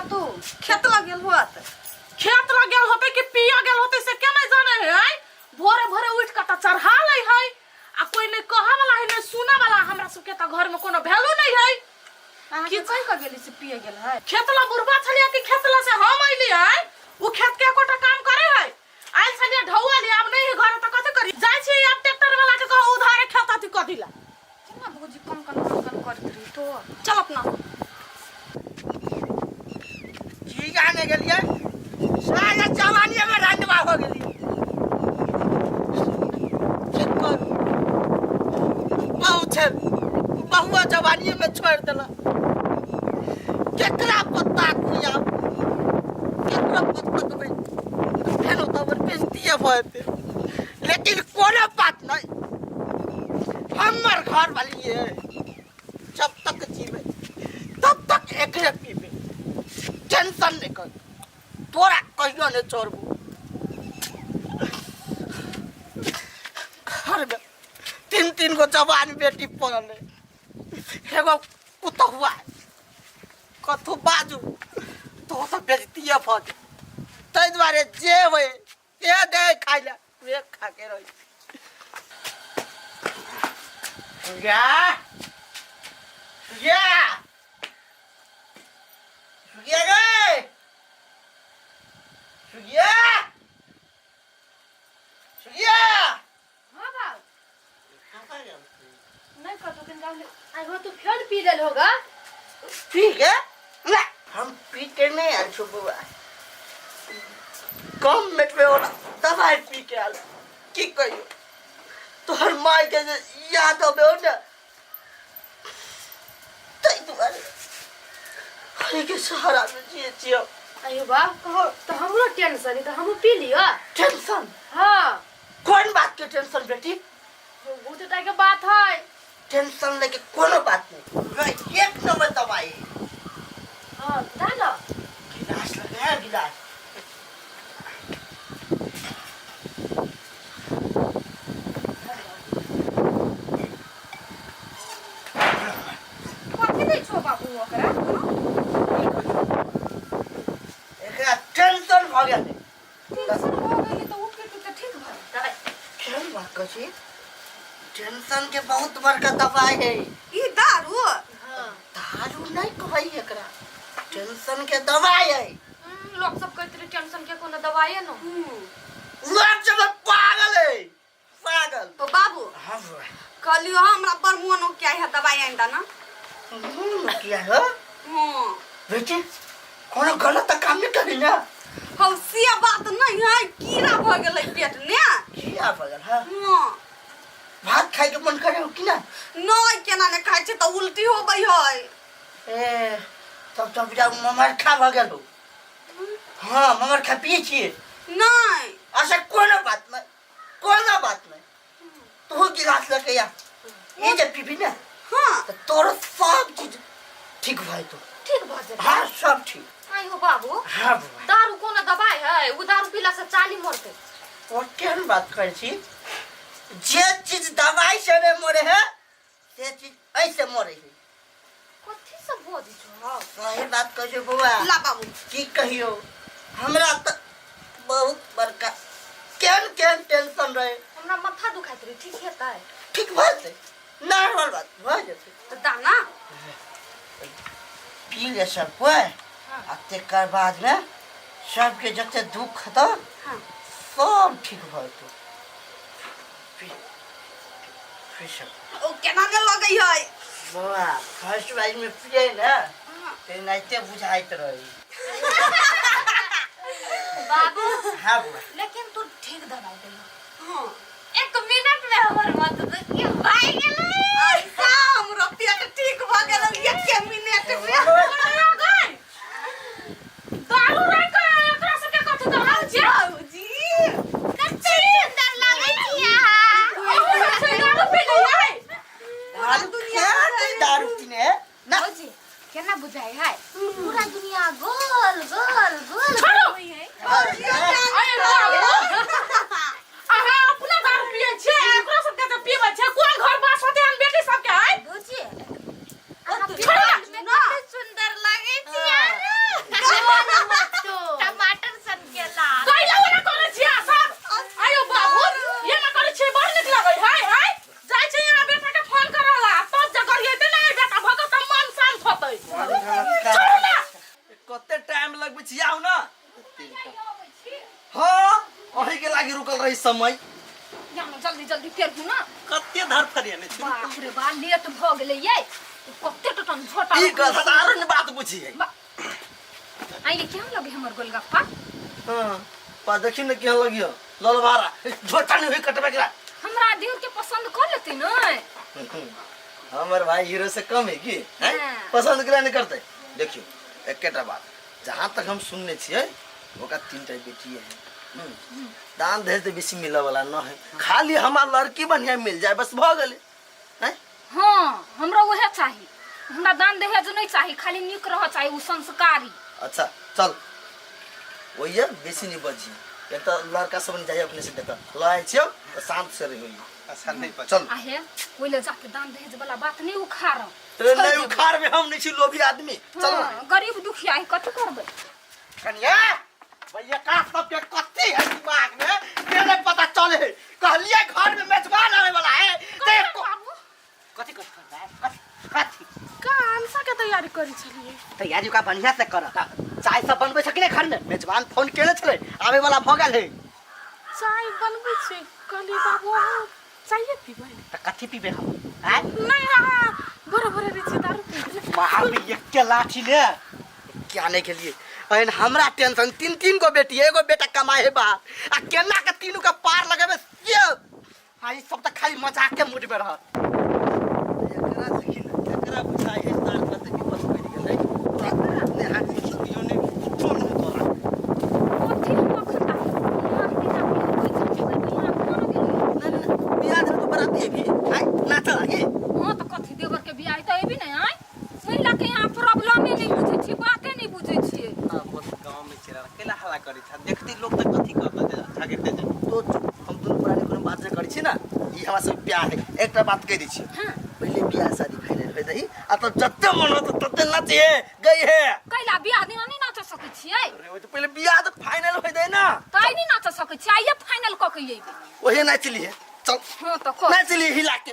कतौ खेत लग गेल होत। खेत लग गेल होते कि पिया गेल होते से के नहीं जाने है आय? भोरे भोरे उठ के तऽ चढ़ा लै है आ कोई नहीं कहे वाला है नहीं सुने वाला। हमरा सबके तऽ घर में कोनो वैल्यू नहीं है। अहाँके कहि कऽ गेली से पिए गेल है? खेत ला बुढ़बा छलिया कि खेत ला से हम अइली है। उ खेत के एकोटा काम करे है? आयल छलिया ढौआ ले, आब नहीं है घर तऽ कथी करी? जाइ छी आब ट्रैक्टर वाला के कह उधारे खेत अथी कऽ दिला। केना भौजी कम कन कम कन करैत रही तो? चल अपना। की जाने गेलियै, सारा जवानी में रंडवा हो गेली। ठीक करू, बहुत छै बहुआ जवानी में छोड़ देला। केकरा पत्ता खुआब, केकरा पत्ता देबै? फेर ओतऽ हमर बेइज्जतीये भऽ जेतै। लेकिन कोनो बात नहीं, हमर घर वाली है, जब तक जीवे तब तक एकरे पीबे। टेंशन नहीं कर, तोरा कहियो नहीं छोड़बो। घर में तीन तीन गो जवान बेटी पड़ल है, एगो पुतहुआ है। कथू बाजू तो तो बेजतिये भऽ जेतै। ताहि दुआरे जे होइ से दे खाइ लए, वे खा के रही। सुगिया, सुगिया, सुगिया गे, सुगिया, सुगिया। हाँ बाप। नहीं कतौ कन गाँव आइ हो। तू फेर पी लेल होगा? ठीक है ना, हम पी के नहीं आयल छो बउआ, कम मेटवे वाला दवाई पी के आयल। की कहियो, तोहर माय के जे याद अबे हो ने, ताहि दुआरे हरि के सहारा में जिए छियै। अयो बाप, कहो तो हमरो टेंशन है तो हमहूँ पी लियो। टेंशन? हाँ। कोन बात के टेंशन बेटी? बहुत टाइप के बात है। टेंशन लेके कोनो बात नहीं, वह एक नंबर दवाई है। हाँ दा ना। गिलास लगाया गिलास। कथी दै छौ बाबू ओकरा? एकरा टेंशन भऽ गेल। टेंशन भऽ गेलै तऽ ओ पेट तऽ ठीक भऽ जेतै? केहन बात कहै छी? टेंशन के बहुत बड़का दवाई है ई दारू। हाँ। दारू नहीं कहै एकरा, टेंशन के दवाई है। लोग सब कहते रहे टेंशन के कोनो दवाई है ना। लोग सब पागल है, पागल। तो बाबू। हाँ बुआ। कहलियो हमरा बड़ मोन क्या है, दवाई आनि दा ना। मोन किया है? हाँ। बेटी, कोनो गलत काम नहीं करी ना? हौ से बात नहीं है, कीड़ा भऽ गेलै पेट ने। कीड़ा भऽ गेल है? हाँ। भात खाए के मन करे हो कि ना? नहीं, केना ने खाइ छै तऽ उल्टी होबै है। ए तब तब जाऊ ममरखा भऽ गेल हो। हाँ, ममरखा पिए छियै? नहीं। अच्छा कोनो बात नहीं, कोनो बात नहीं, तू गिलास लेके आ, ई जे पीबी ना। हाँ। तो तोर सब चीज ठीक भऽ जेतौ। ठीक भऽ जेतै? हाँ, सब ठीक। आई हो बाबू। हाँ बुआ। दारू कोनो दवाई है? उ दारू पीला से चाली मरतै। ओ केहन बात करै छी? जे चीज दवाई से नहीं मरे है से चीज ऐसे मरे है। कथी सब बजै छौ? सही बात कहै छै बौआ। ला बाबू। की कहियो, हमरा तऽ बहुत बड़का केहन केहन टेंशन रहे। हमरा माथा दुखाइत रहे, ठीक हेतै? ठीक भऽ जेतै, नॉर्मल बात भऽ जेतै। तऽ दाना पी ले सब कोइ आ तकर बादमे सबके जते दुख हेतौ हाँ। सब ठीक भऽ जेतौ। पी पी सब। ओ केना ने लगै है? बौआ, फर्स्ट बार में पिए ने तऽ एनाहिते बुझाइत रही। बाबू। हाँ बौआ। लेकिन तू ठीक दवाई देलहो। हाँ। एक मिनट में हमर मत दुखी भाई गेलै। ऐसा हमरो पेट ठीक भऽ गेल एक मिनट में। दारू राखि कऽ एकरा सबके कथी दवाई छियै? बाबूजी। कते सुंदर लगै छी अहाँ। अहूँ सब छै दारू पी लियै? दारू दुनिया के दारू पीने ना। भौजी केना बुझाइ है पूरा दुनिया गोल गोल गोल छोड़ो। घूमै है। अरे बाबू। समय। जानो जल्दी जल्दी फेर ना। कते धर फरियाने छी। बाप रे बा, लेट भ गेलै ये। कते टटन झोटा। ई गधा तऽ आरो ने बात बुझी है। आइले केहन लगे हमर गोलगप्पा? हाँ पा देखी ने केहन लगियो ललवारा झोटा नहीं हुई कटबे करा। हमरा दियर के पसंद कर लेते न। हमर भाई हीरो से कम है की हैं? हाँ। पसंद करा नहीं करते। देखियो एकेटा बात जहाँ तक हम सुनने छियै ओकरा 3टा बेटी है। दान दहेज तो बेसी मिले वाला न है, खाली हमार लड़की बढ़िया मिल जाए बस भ गेलै। हैं? हाँ हमरा वह चाही, हमरा दान दहेज नहीं चाही, खाली नीक रह चाही उ संस्कारी। अच्छा चल वही है बेसी नहीं बजी, एक तो लड़का सब नहीं जाइए अपने से देखा लड़ाई छियो तो शांत से रही। अच्छा नहीं बजी। चल आहे ओइ ले जाके दान दहेज वाला बात नहीं उखाड़। तो नहीं उखाड़ में हम नहीं छी लोभी आदमी। चल हाँ, गरीब दुखिया है कथी करबै। कन्या भैया का सब के कथी है दिमाग में तेरे पता चले है। कहलिए घर में मेजबान आवे वाला है ते बाबू कथी कथी कथी कथी का अनसा के तैयारी करै छलियै? तैयारी का बढ़िया से कर। चाय सब बनबै छ कि नहीं घर में? मेजबान फोन केने छलै आवे वाला भ गेल है। चाय बनबै छै कहलियै बाबू अहाँ चाय पीबै? त कथी पीबै हम? आँय नहीं अहाँ भोरे भोरे रहै छी दारू पी। मार एक के लाठी ले क्या नहीं के लिए एहन हमरा टेंशन, 3-3 गो बेटी एगो बेटा कमाए है बाहर आ केना के तीनों का पार लगेबे से। हाँ ई सब त खाली मजाक के मूड में रहत। एकरा देखी न, एकरा बुझाइ है तार कते विपद पड़ि गेलै। तोरा ने हाथ खिचियो ने कुछो ने तोरा। कथी हम अखन तक बिहार बिना कोई झंझट बिहार कोना गेलियै? नहीं, नहीं, नहीं, बियाह दिन तो बराती अभी आय नाच लागे। हाँ तो कथी देवर के बियाह त एबी नै आय? महिला के यहाँ प्रॉब्लमे नहीं बुझै छियै, बाते नहीं बुझै छियै। हाँ, बस गांव में चेरा केला हल्ला करै छ, देखती लोग त कथी कहत जे झागिरते जे। तो हम दुनू प्राणी कोनो बात नहीं करै छी ना, ई हमरा सब प्यार है। एकटा बात कहि दै छी। हाँ। पहिले बियाह शादी फाइनल होय दही आ तब जते मन होत तते नाचे गई है। कैला बियाह दिन नहीं नाच सकै छियै? अरे ओ तो पहिले बियाह त फाइनल होय दे ना। त आइ नहीं नाच सकै छियै, आइए फाइनल क के अइबै। ओहे नाच लिए चल। हाँ त कर। नाच लिए हिला के।